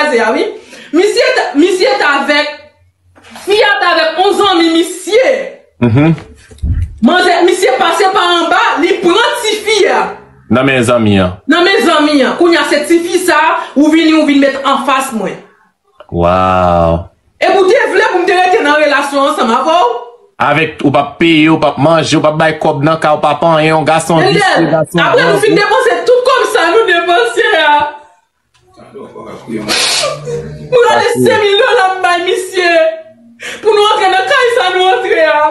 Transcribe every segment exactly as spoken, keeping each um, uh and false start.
kraze a, wi. Misye t, misye t avèk, fi a t avèk yon zanmi misye. Mhm. Manzè, misye pase pa anba, li pran tifi a. Nan men zanmi an. Nan men zanmi an. Kounye a se tifi sa, ou vini, ou vin met anfas mwen. Waw. E pou te vle pou m te rete nan relasyon ansanm avè w? Avèk ou p ap peye, ou p ap manje, ou p ap bay kòb nan kay, ou p ap anyen, yon gason visye, gason. Apre nou fin depanse tout kòb sa nou depanse a. Mwen rale senk mil dola m bay misye. Pou nou antre nan kay sa nou antre a.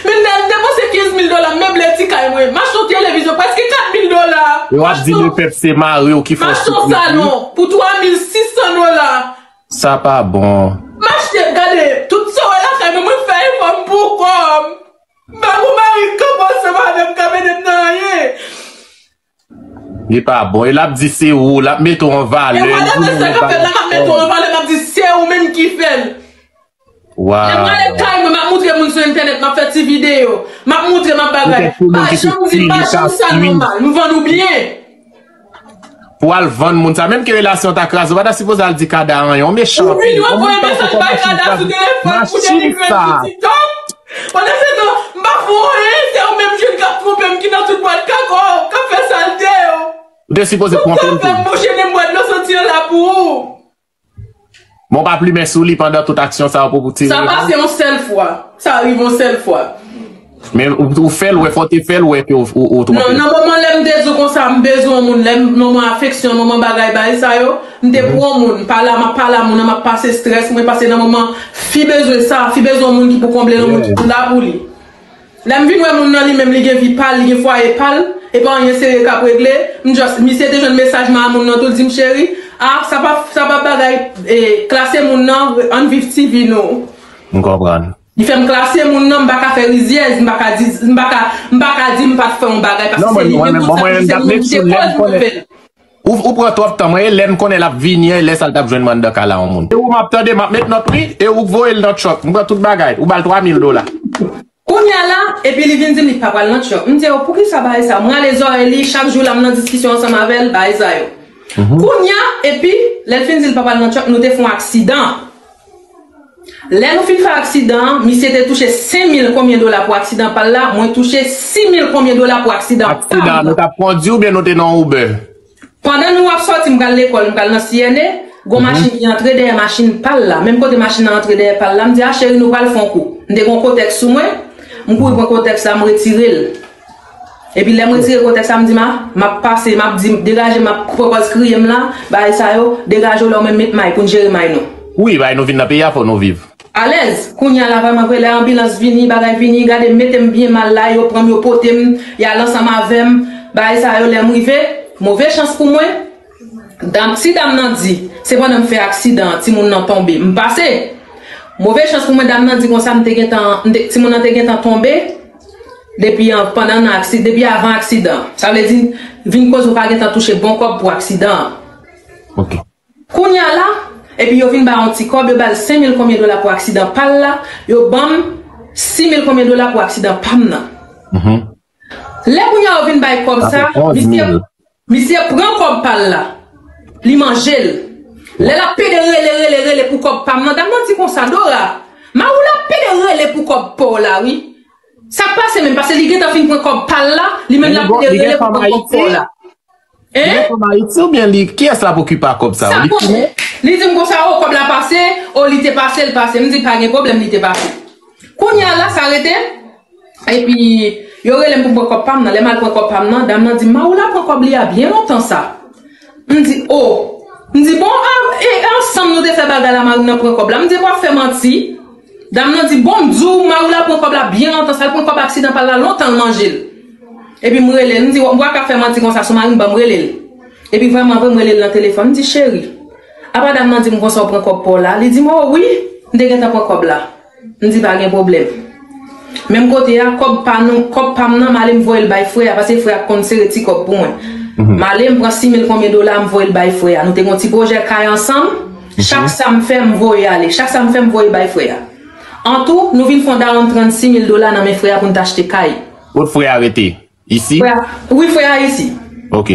Men m depanse kenz mil dola, m meble ti kay mwen. M achte yon televizyon prèske kat mil dola. E w ap di lepèp se mari w ki fè w soufri. M achte yon salon pou twa mil sis san dola. Sa pa bon. M achte, gade, tout sa w wè lakay mwen, mwen fè efò m pou kò m. M pa gon mari k ap ansanm avè m k ap ede m nan anyen. Li pa bon. E l ap di se ou, l ap mete w an valè. E whatever sa k ap fèt la, m ap mete w an valè, m ap di se ou menm ki fè l. Lè m prale kay mwen, m ap moutre moun sou entènèt, m ap fè ti videyo, m ap moutre, m ap bagay. Pa janm di, pa janm sa nòmal, m vann ou byen. Pou al vann moun sa, menm ke relasyon ta kraze, ou pa ta sipoze al di Kada anyen, ou mechan anpil. Ou vin, w ap voye mesaj bay Kada sou telefòn pou delivre sou TikTok. Pandan se tan, m pa fè anyen, se ou menm jwenn k ap twonpe m ki nan tout bwat kaka w, k ap fè salte yo. Ou te sipoze twonpe m tou. Ou t ap fè m bouche nan bwat nan santi an la pou ou. Bon, pa plimen sou li pandan tout aksyon sa yo pou, pou tire. Sa pase yon sèl fwa. Sa rive yon sèl fwa. Men ou, ou fè l wè, fò w te fè l wè ke ou, ou, ou twonpe l. Non, nan moman lè m te di w konsa, m bezwen yon moun, lè m, moman afeksyon, moman bagay, bagay sa yo, m te pou yon moun, pale a, m ap pale a moun nan, m ap pase estrès mwen, pase nan moman fi bezwen sa, fi bezwen yon moun ki pou konble l, yon moun ki pou la pou li. Lè m vin wè moun nan li menm, li gen vi pa l, li gen fwaye pa l, e pa anyen serye k ap regle, m just, misye te jwenn mesaj mwen a moun nan tou, l di m, cheri, a, sa pa, sa pa bagay, e, klase moun nan, ann viv ti vi nou. M konprann. Li fè m klase moun nan, m pa ka fè rizyèz, m pa ka di, m pa ka, m pa ka di m pa t fè yon bagay, paske se li menm konsa, se li menm ki te koz mwen fè l. Ou, ou pran twòp tan, mwen, e lè m konnen l ap vini an, e lè sa l t ap jwenn mwen anndan kay la, yon moun. E ou m ap tande, m ap met nòt, wi, e ou k voye l nan truck, m pran tout bagay, ou ba l twa mil dola. Kounye a la, epi li vin di m li pa pral nan truck. M di, "Oh, poukisa bagay sa?" Mwen ale zòrèy li, chak jou la m nan diskisyon ansanm avè l, bagay sa yo. Kounye a, epi, lè l fin di l pa pral nan truck, nou te fè yon aksidan. Lè nou fin fè aksidan an, misye te touche senk mil konbyen dola pou aksidan pa l la, mwen touche sis mil konbyen dola pou aksidan pa m nan. Aksidan, nou t ap kondui oubyen nou te nan Uber? Pandan nou ap sòti, m pral lekòl, m pral nan C N A, gon machin ki antre dèyè machin pa l la. Menm kote machin nan antre dèyè pa l la, m di, "A, cheri, nou pral fè yon kou." M te gon kotèks sou mwen, m kouri pran kotèks la, m retire l. Epi lè m retire kotèks la, m di, "Ma, m ap pase, m ap di, degaje, m ap pran pòz kriye m la, bagay sa yo, degaje w la, ou menm met may pou n jere may nou." Wi, bay nou vin nan peyi a, fò nou viv. Alèz, kounye a la vrèman vre, lè anbilans vini, bagay vini, gade m mete m byen mal la, yo pran m, yo pote m, y al ansanm avè m, bagay sa yo, lè m rive, move chans pou mwen, dam, ti dam nan di, se pandan m fè aksidan an, timoun nan tonbe, m pase. Move chans pou mwen, dam nan di konsa, m te gentan, m te, timoun nan te gentan tonbe, depi an, pandan nan aksi, depi avan aksidan. Sa vle di, vin koze ou pa gentan touche bon kòb pou aksidan an. Ok. Kounye a la, epi yo vin ba yon ti kòb, yo ba l senk mil konbyen dola pou aksidan pa l la, yo ban m sis mil konbyen dola pou aksidan pa m nan. Mhm. Lè kounye a yo vin bay kòb sa, misye, misye pran kòb pa l la, li manje l. Lè l ap pede rele, rele, rele pou kòb pa m nan, dam nan di konsa, "Dora, mari w la ap pede rele pou kòb pa w la, wi." Sa k pase menm, paske li gentan fin pran kòb pa l la, li menm l ap pede rele pou pran kòb pa w la. Li gen fanm Ayiti oubyen li, kiyès l ap okipe ak kòb sa yo? Li konnen? Li di m konsa, "O, kòb la pase, o, li te pase, l pase." M di, "Pa gen pwoblèm, li te pase." Kounye a la, sa rete. Epi, yo rele m pou m pran kòb pa m nan. Lè m al pran kòb pa m nan, dam nan di m, "Mari w la pran kòb li a byen lontan sa." M di, "O." M di, "Bon, a, e, ansanm nou te fè bagay la, mari m nan pran kòb la." M di, "W ap fè manti." Dam nan di, "Bon, m di w, mari w la pran kòb la byen lontan sa, l pran kòb aksidan pa l la lontan, l manje l." Epi m rele l, m di, "W ap ka fè manti konsa sou mari m, ban m rele l." Epi vrèman vre, m rele l nan telefòn, m di, "Cheri, apa dam nan di m konsa w pran kòb pa w la?" Li di m, "O wi, m te gentan pran kòb la." M di, "Pa gen pwoblèm." Menm kote a, kòb pa nou, kòb pa m nan, m ale m voye l bay frè a, paske frè a konn sere ti kòb pou mwen. Mhm. M ale, m pran sis mil konbyen dola, m voye l bay frè a. Nou te gen yon ti pwojè kay ansanm, chak sa m fè, m voye ale. Chak sa m fè, m voye bay frè a. Antou, nou vin fè yon dawonn trannsis mil dola nan men frè a pou n t achte kay. Kot frè a rete? Isi? Frè a, wi, frè a isi. Ok.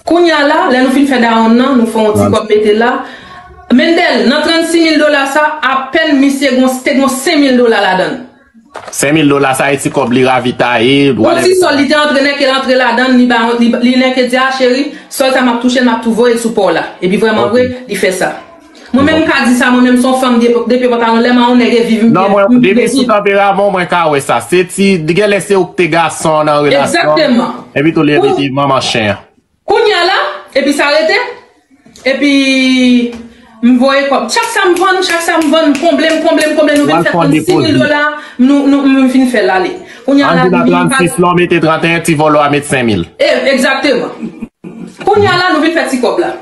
Kounye a la, lè nou fin fè dawonn nan, nou fè yon ti kòb mete la. Mendel, nan trannsis mil dola sa, apèn misye gon, te gon senk mil dola ladan l. Senk mil dola sa, e ti kòb li ravitaye. Yon ti sòl li te antre, nèke l antre ladan l, li ba, li, li nèke di, a cheri, sòl sa m ap touche l, m ap tou voye l sou pa w la. Epi vrèman vre, li fè sa. Mwen menm m ka di sa, mwen menm se yon fanm de, de pye pantalon, lè m a yon nèg e viv m. Non, mwen, depi sou tanperaman w, mwen ka wè sa. Se ti, genlè se ou k te gason an nan relasyon an. Egzakteman. Epi tou li rete manman chen an. Kounye a la, epi sa rete, epi m voye kòb. Chak sa m vann, chak sa m vann, m konble, m konble, m konble, nou vin fè trannsis mil dola, nou, nou, m fin fè l ale. Kounye a la, li vin pa. Trannsis la, w mete tranteyen, ti vòlò a met senk mil. E, egzakteman. Kounye a la, nou vin fè ti kòb la.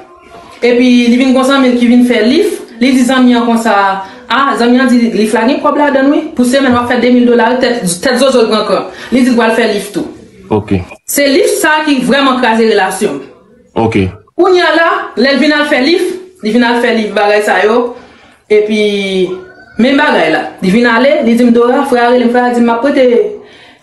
Epi, li vin gon zanmi l ki vin fè lif, li di zanmi an konsa, a, zanmi an di lif la gen kòb ladan l wi, pou semèn w ap fè de mil dola wi, tèt, tèt zozo l pran kran. Li di l pral fè lif tou. Ok. Se lif sa ki vrèman kraze relasyon m. Ok. Kounye a la, lè l vin al fè lif, li vin al fè lif bagay sa yo, epi, men bagay la, li vin ale, li di m, Dora, frè a rele m, frè a di m, m ap prete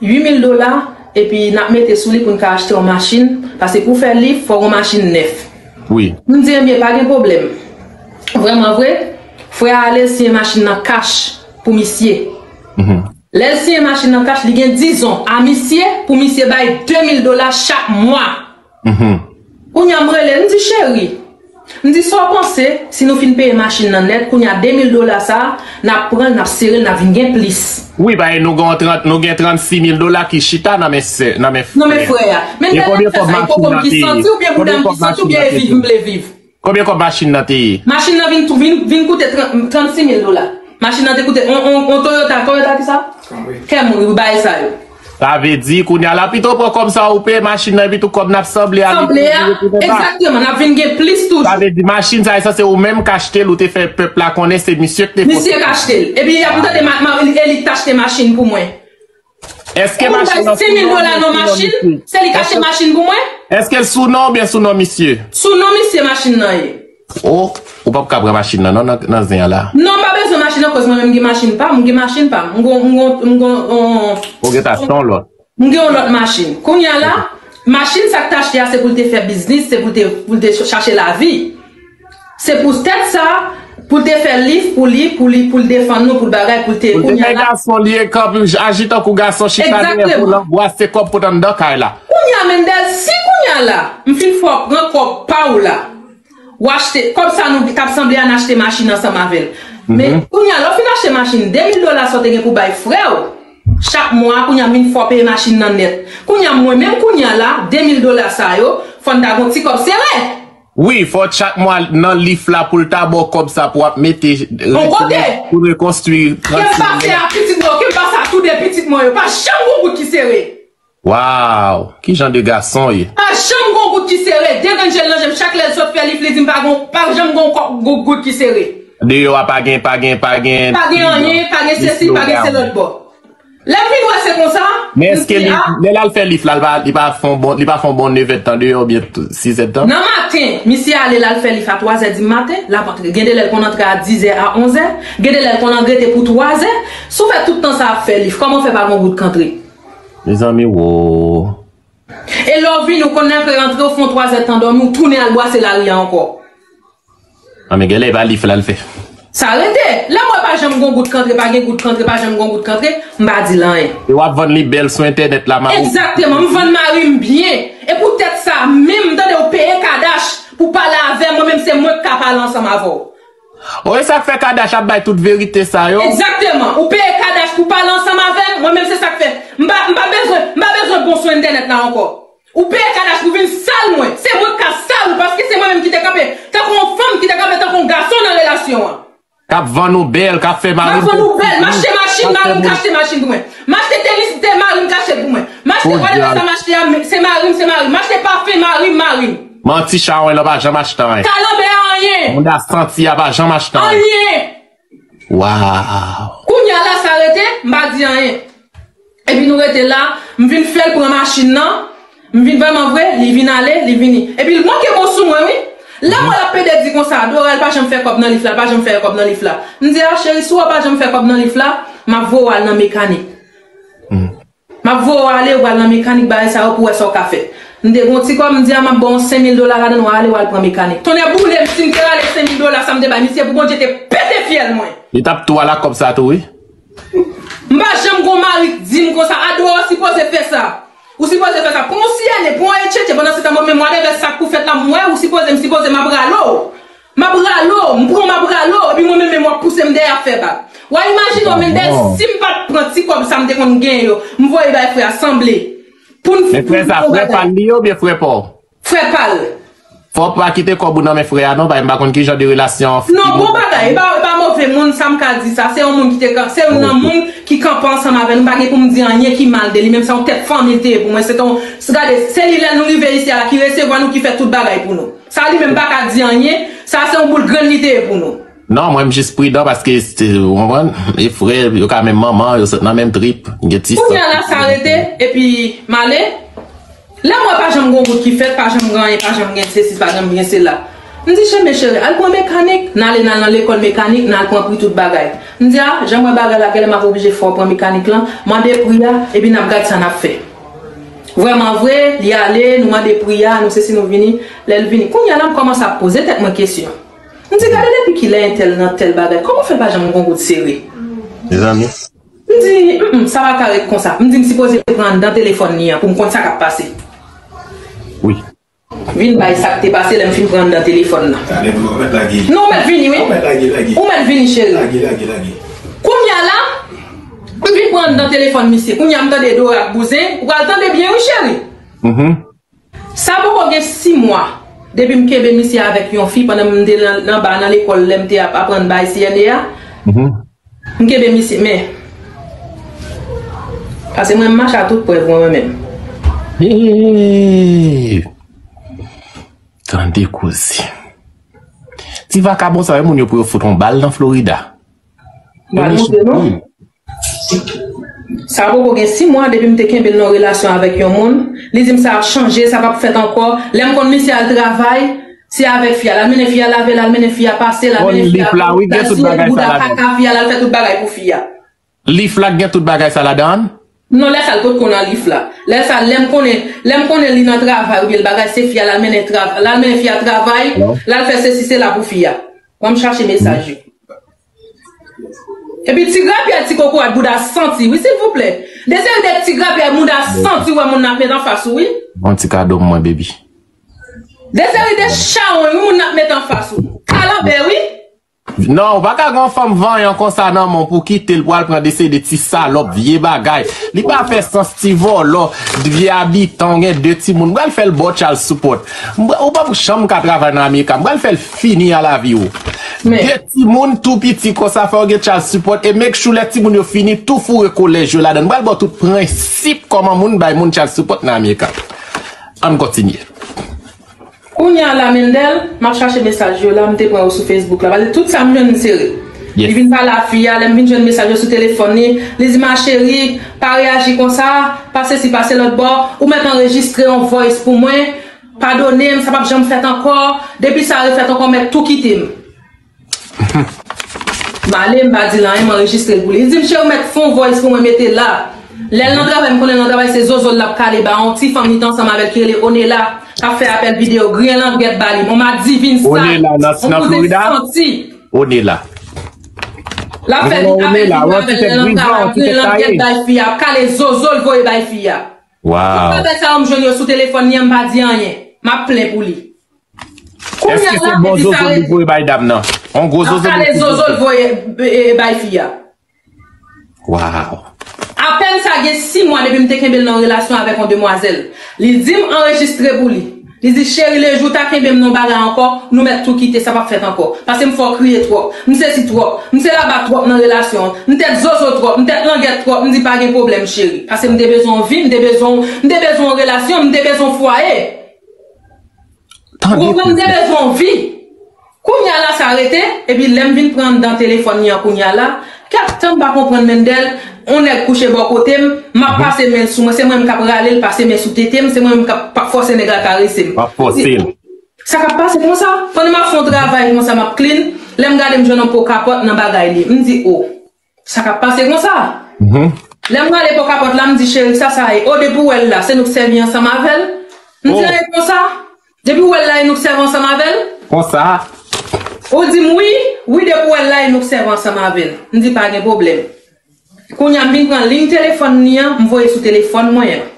uit mil dola, epi n ap mete sou li pou n ka achte yon machin, paske pou fè lif, fò w yon machin nèf. Wi. M di, ebyen, pa gen pwoblèm. Vrèman vre, frè a ale siyen machin nan kach pou misye. Lè l siyen machin nan kach, li gen dizon a misye pou misye bay de mil dola chak mwa. Kounye a m rele l, m di, cheri, m di, sa w panse si nou fin peye machin nan nèt, kounye a de mil dola sa a, n ap pran l, n ap sere l, n ap vin gen plis. Wi, paske nou gen trant, nou gen trannsis mil dola ki chita nan men sè, nan men frè a. Nan men frè a. Men e konbyen kòb machin nan te ye? Konbyen kòb machin nan te ye? Konbyen kòb machin nan te ye? Machin nan vin, vin, vin koute trannsis mil dola. Machin nan te koute, on, on, on Toyota, Toyota ki sa? Camry. Camry, bagay sa yo. Sa vle di, kounye a la, pito pran kòb sa ou peye machin nan, epi tou kòb n ap sanble a. Sanble a, egzakteman, n ap vin gen plis toujou. Sa vle di, machin sa, e sanse ou menm k achte l, ou te fè pèp la konnen se misye k te. Misye k achte l. Epi, y ap tande, e li k t achte machin pou mwen. Eske machin nan sou non misye? Senk mil dola nan machin, se li k achte machin pou mwen? Eske l sou non oubyen sou non misye? Sou non misye machin nan ye. O, ou p ap ka pran machin nan non, nan, nan zen an la. Non, m pa bezwen machin nan, koz mwen menm m gen machin pa m, m gen machin pa m, m gon, m gon, m gon, on. Ou gen ta se yon lòt. M gen yon lòt machin. Kounye a la, machin sa k t achte a se pou l te fè biznis, se pou l te, pou l te chache lavi. Se pou tèt sa, pou l te fè lif pou li, pou li, pou l defann nou, pou l bagay, pou l te. Pou l te fè gason, li e kanpe, aji tankou gason, chita dèyè volan, bwase kòb pot anndan kay la. Kounye a, Mendel, si kounye a la, m fin fè w pran kòb pa w la, w achte, kòb sa nou t ap sanble a, n achte machin ansanm avè l. Men, kounye a, lè w fin achte machin, de mil dola sa w te gen pou bay frè w, chak mwa, kounye a, m vin fè w peye machin nan nèt. Kounye a, mwen menm, kounye a la, de mil dola sa yo, fò n ta gon ti kòb sere. Wi, fò chak mwa nan lif la pou l ta ba w kòb sa pou w ap mete pou rekonstwi. Ke m pase a pitit mwen yo, ke m pase a toude pitit mwen yo, pa janm gon goud ki sere. Waw, ki jan de gason w ye? Pa janm gon goud ki sere. De grenn je l nan je m, chak lè l sot fè lif, li di m pa gon, pa janm gon kòb, gon goud ki sere. Deyò a pa gen, pa gen, pa gen. Pa gen anyen, pa gen sesi, pa gen se lòt bò. Lè m vin wè se konsa, m di a. Men èske li, lè l al fè lif la, li pa, li pa fè yon bon, li pa fè yon bon nevèdtan deyò oubyen sizèdtan? Nan maten, misye ale l al fè lif a twazè di maten, l ap antre. Gen de lè l konn antre a dizè, a onzè, gen de lè l konn rete pou twazè. Si w fè tout tan sa ap fè lif, kòman w fè pa gon goud k antre? Mezanmi wo. E lè w vini, w konn leve rantre, w fè yon twazèdtan dòmi, w tounen al bwase lari a ankò. An men genlè e pa lif l al fè. Sa rete. Lè m wè pa janm gon goud k antre, pa gen goud k antre, pa janm gon goud k antre, m pa di l anyen. E w ap vann li bèl sou entènèt la, mari m. Egzakteman, m vann mari m byen. E poutèt sa, menm tande w peye Kadash pou pale avè m, mwen menm se mwen k ka pale ansanm avè w. O, e sa k fè Kadash ap bay tout verite sa yo. Egzakteman. Ou peye Kadash pou pale ansanm avè m. Mwen menm se sa k fè. M pa, m pa bezwen, m pa bezwen bon sou entènèt la ankò. Ou peye Kadash pou vin sal mwen. Se mwen k ka sal ou paske se mwen menm ki te kanpe tankou yon fanm, ki te kanpe tankou yon gason nan relasyon an. K ap vann ou bèl, k ap fè mari m. K ap vann ou bèl. M achte machin, mari m ka achte machin pou mwen. M achte tenis, te mari m ka achte l pou mwen. M achte whatever sa m achte a, se mari m, se mari m. M achte pafen, mari m, mari m. Manti chawony lan pa janm achte anyen. Kalanbè anyen. Mouda santi a pa janm achte anyen. Anyen. Waw. Kounye a la sa rete, m pa di anyen. Epi nou rete la, m vin fè l pran machin nan, m vin vrèman vre, li vin ale, li vini. Epi l manke bon sou mwen wi. Lè m wè l ap pede di konsa, Dora l pa janm fè kòb nan lif la, l pa janm fè kòb nan lif la. M di a cheri, si w wè w pa janm fè kòb nan lif la, m ap voye w al nan mekanik. M ap voye w ale, ou pral nan mekanik, bagay sa yo pou wè sa w ka fè. M te gen yon ti kòb, m di a m ap ba w senk mil dola ladan, w a ale w al pran mekanik. Tonnè boule m, si m te rale senk mil dola sa m te bay misye pou Bondye te pete fyèl mwen. Li t ap tou al ak kòb sa tou wi. M pa janm gon mari k di m konsa, Ado, ou sipoze fè sa. Ou sipoze fè sa. Pran yon siyène, pran yon etchetche, pandan se tan mwen menm, whatever sa k pou fèt la, m wè ou sipoze, m sipoze, m ap rale w. M ap rale w, m pran, m ap rale w, epi mwen menm, menm w ap pouse m dèyè ap fè bak. W a imajine w, Mendel, si m pa t pran ti kòb sa m te konn gen yo, m voye bay frè a, sanble. Pou n Men frè sa, frè pa l li ye oubyen frè pa w? Frè pa l. Fò w pa kite kòb ou nan men frè a non, paske m pa konn ki jan de relasyon. Non, bon bagay, e pa, e pa move moun, sa m ka di sa, se yon moun ki te kan, se youn nan moun ki kanpe ansanm avè nou, m pa gen pou m di anyen ki mal de li, menm se yon tèt fanmi l te ye pou mwen, se ton, gade, se li lè nou rive isi a la ki resevwa nou, ki fè tout bagay pou nou. Sa li menm pa ka di anyen, sa se yon boul grenn li te ye pou nou. Non, mwen m jis pridan paske, se, ou konprann, e frè, yo ka menm manman, yo sot nan menm trip, gen ti Kounye a la sa rete, epi m ale. Lè m wè pa janm gon wout ki fèt, pa janm gen anyen, pa janm gen sesi, pa janm gen sela. M di, Cheme cheri, al pran mekanik, n ale, n al nan lekòl mekanik, n al pran pri tout bagay. M di, a, jan m wè bagay la, genlè m ap oblije fè w pran mekanik lan, mande pri a, epi n ap gad sa n ap fè. Vrèman vre, li ale, nou mande pri a, nou sesi, nou vini, lè l vini. Kounye a la, m kòmanse ap poze tèt mwen kesyon. M di, gade depi kilè entèl nan tèl bagay, kòman fè l pa janm gon wout sere? Mezanmi. M di, mm, mm, sa pa ka ret konsa. M di, m sipoze pran anndan telefòn li an pou m konn sa k ap pase. Wi. Vin bay sa k te pase lè m fin pran anndan telefòn nan. Talè pou ou mèt lage. Non, ou mèt vini, wi. Ou mèt lage, lage. Ou mèt vini, cheri. Lage, lage, lage. Kounye a la, m vin pran anndan telefòn misye. Kounye a m tande Dora ap bouzen. Ou pral tande byen, wi, cheri. Mhm. Sa poko gen sis mwa depi m kenbe misye avèk yon fi pandan m te nan, nan ba nan lekòl lè m te ap aprann bay C N A a. Mhm. M kenbe misye, men. Paske mwen m mache a tout prèv mwen, mwen menm. Hey! Tande koze. Ti vakabon sa, e moun yo pou yo fout yon bal nan Florida. Pral monte non. Sa poko gen sis mwa depi m te kenbe l nan relasyon avèk yon moun. Li di m sa ap chanje, sa p ap fèt ankò. Lè m konn misye al travay, se avèk fi a. L al mennen fi a lave, l al mennen fi a pase, l al mennen fi a, l al sile bouda kaka fi a, l al fè tout bagay pou fi a. Lif la gen tout bagay sa ladan? Non, lè sa l potko nan lif la. Lè sa, lè m konnen, lè m konnen li nan travay oubyen l bagay, se fi a, l al mennen trav-, l al mennen fi a travay, l al fè sesi, sela pou fi a. Ban m chache mesaj yo. Epi ti grapyè, ti kokorat bouda santi, wi, silvouplè. De seri de ti grapyè bouda santi, wè moun nan ap met anfas ou, wi. Yon ti kado pou mwen, baby. De seri de chawony, wi, moun nan ap met anfas ou. Kalanbè, wi. Non, ou pa ka gen yon fanm vanyan konsa nan men w pou kite l pou al pran de seri de ti salòp, vye bagay. Li pa fè sans, ti vòlò, vye abitan, w gen de timoun. M pral fè l ba w child support. M pra-, ou p ap janm ka travay nan Amerika. M pral fè l fini a lavi w. Men. De timoun tou piti konsa fè w gen child support e make sure lè timoun yo fini tou foure kolèj yo ladan. M pral ba w tout prensip kòman moun bay moun child support nan Amerika. Ann kontinye. Kounye a la, Mendel, m ap chache mesaj yo la, m te pran yo sou Facebook la. Paske tout sa m jwenn m sere. Yes. Li vin pale a fi a, lè m vin jwenn mesaj yo sou telefòn li, li di, ma chérie, pa reyaji konsa, pa sesi, pa se lòt bò, ou mèt anrejistre yon voice pou mwen, padone m, sa p ap janm fèt ankò, depi sa refèt ankò, mèt tou kite m. M ale, m pa di l anyen, m anrejistre l pou li. Li di m, cheri, ou mèt fè yon voice pou mwen mete la. Lè l nan travay, m konnen l nan travay, se zozo l l ap kale ba yon ti fanm li t ansanm avè l ki rele Onela, k ap fè apèl videyo, griyen langèt ba li. On madivin sal, on kouzen santi. Onela. L ap fè vin apèl videyo avè l lè l nan travay, ap griyen langèt bay fi a, ap kale zozo l voye bay fi a. Tout bagay sa yo m jwenn yo sou telefòn li an, m pa di anyen. M ap plen pou li. Kounye a la, epi sa rete. Èske se bon zozo li voye bay dam nan? On gwo zozo li voye? L ap kale zozo l voye, e, e, bay fi a. Wow. Apèn sa gen sis mwa depi m te kenbe l nan yon relasyon avèk yon demwazèl. Li di m anrejistre pou li. Li di, cheri, lejou w ta kenbe m nan yon bagay ankò, nou mèt tou kite, sa p ap fèt ankò. Paske m fè w kriye twòp, m sesi twòp, m se laba twòp nan relasyon an, m tèt zozo twòp, m tèt langèt twòp, m di pa gen pwoblèm, cheri. Paske m te bezwen yon vi, m te bezwen, m te bezwen yon relasyon, m te bezwen yon fwaye. Ou konprann, m te bezwen yon vi. Kounye a la sa rete, epi lè m vin pran anndan telefòn li an kounye a la, kèk tan m pa konprann Mendel, yon nèg kouche bò kote m, m ap pase men l sou mwen, se mwen menm k ap rale l, pase men sou tete m, se mwen menm k ap, p ap fòse nèg la karese m. M ap fòse l. Sa k ap pase konsa? Pandan m ap fè yon travay konsa, m ap clean, lè m gade m jwenn yon po kapòt nan bagay li. M di, o. Sa k ap pase konsa? Lè m rale po kapòt la, m di, cheri, sa sa ye? O, depi w wè l la, se nou k sèvi ansanm avè l? M di, oh, e konsa? Depi w wè l la, e nou k sèvi ansanm avè l? Konsa? Ou di m wi, wi, depi w wè l la, e nou k sèvi ansanm avè l. M di, pa gen pwoblèm. Kounye a, m vin pran liy telefòn li an, m voye sou telefòn mwen an.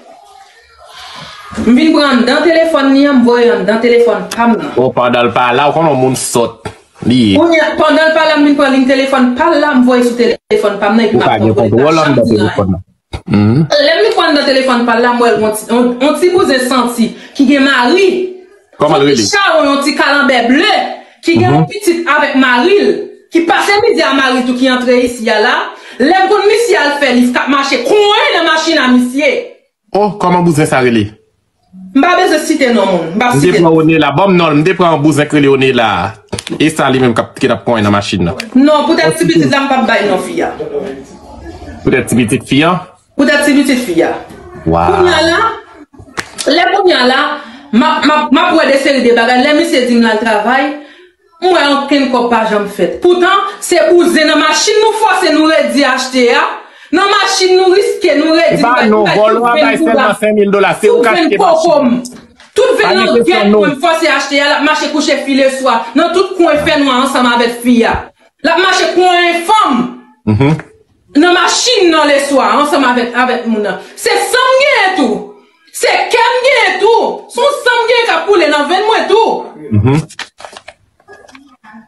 M vin pran anndan telefòn li an, m voye anndan telefòn pa m nan. O, pandan l pa la, ou konnen yon moun sòt li ye. Kounye a, pandan l pa la, m vin pran liy telefòn pa l la, m voye sou telefòn pa m nan, epi m ap voye pa chak moun nan. Ou pa gen kontwòl anndan telefòn nan. Mhm. Lè m vin pran anndan telefòn pa l la, m wè l yon ti, yon, yon ti bouzen santi ki gen mari. Kòman l rele? Yon ti chawon, yon ti kalanbè ble, ki gen yon pitit avèk mari l, ki pase mizè a mari l tou ki antre isi a la. Lè m konn misye al fè li, k ap mache konyen nan machin a misye. Oh, kòman bouzen sa rele? M pa bezwen site non moun, m p ap site non. M te pran Onela, ban m non l, m te pran yon bouzen k rele Onela. E sa li menm k ap, ki t ap konyen nan machin nan. Non, poutèt ti pitit la, m p ap bay non fi a. Poutèt ti pitit fi an? Poutèt ti pitit fi a. Waw. Kounye a la, lè kounye a la, m ap, m ap, m ap wè de seri de bagay. Lè misye di m l al travay, m wè ankenn kòb pa janm fèt. Poutan, se bouzen nan machin nou fòse nou redi achte a. Nan machin nou riske, nou redi, nou bay, nou bay tout venn pou la. Tout venn kokom. Tout venn langyèt mwen m fòse achte a, l ap mache kouche fi leswa. Nan tout kwen fènwa ansanm avèk fi a. L ap mache konyen fanm. Mhm. Nan machin nan leswa, ansanm avèk, avèk moun nan. Se san m genyen tou. Se kè m genyen tou. Se yon san m genyen k ap koule nan venn mwen tou. Mhm.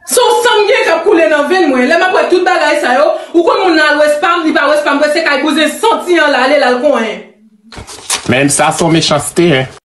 Se yon san m genyen k ap koule nan venn mwen. Lè m ap wè tout bagay sa yo, ou konn moun nan al wè spa m, li pa wè spa m, se kay bouzen santi an l ale, l al konyen. Men sa se yon mechanste, hein.